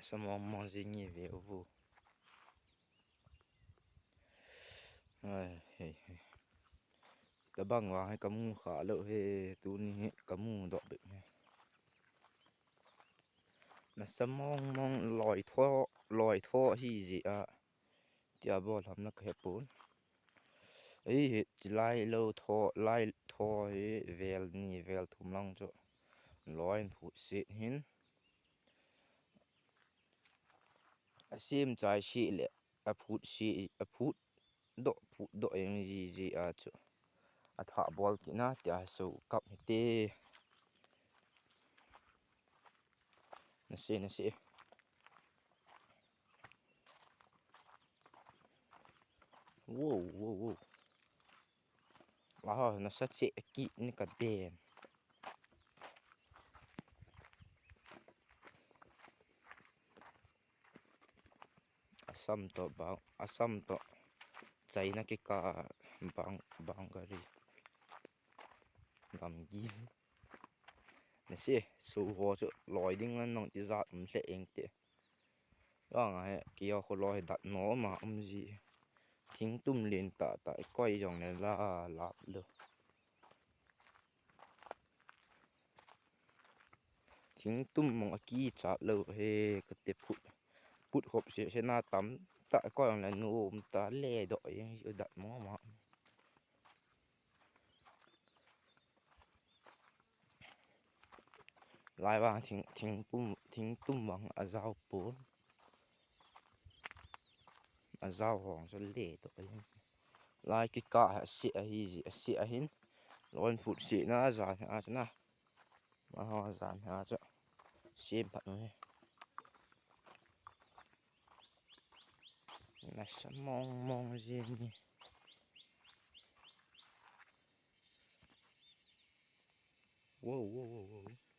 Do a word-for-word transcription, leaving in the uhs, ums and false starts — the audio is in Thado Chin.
Nasa mong mong jing e ve uvo. Ai, hei, hei. Tabang vang hi kamu kha lou hi, tuni hi kamu doh bep hi. Nasa mong mong loi tho, loi tho hi jeh a. Tia bol ham na kahe pon. Ei hi, chilai lou tho, lai tho hi vel ni, vel thum lang chu. Loi in phut set hin. Asem chai set le, aphut set, aphut doh, phut doh eng ji ji a chu. Atha bol kit na, tia so kap hite. Nase, nase. Wow, wow, wow. Aha, nasa che ki ni ka den. Assam to bang, Assam to China kikah bang, bang gari. Gamgi. Nase, so ho chu loi ding an nong ti jat um hle eng te. Vang a he, kia kho loi dat nom a um ji. Thingtum len tah tah, koi jong le la, lap lou. Thingtum mong a kichat lou he, kati phut. Phut khop se, se na tam tah, koi jong le nom ta le doh eng ji dat nom a. Lai vang thing, thingtum, thingtum vang ajao pon. Ajao hong chu le doh ahin. Lai kikah a se ahi ji, a se ahin. Loi in phut set na ajan a chu na. Ma ho ajan a chu. Sem phat u hi. Nasa mong mong jing e. Wow, wow, wow, wow.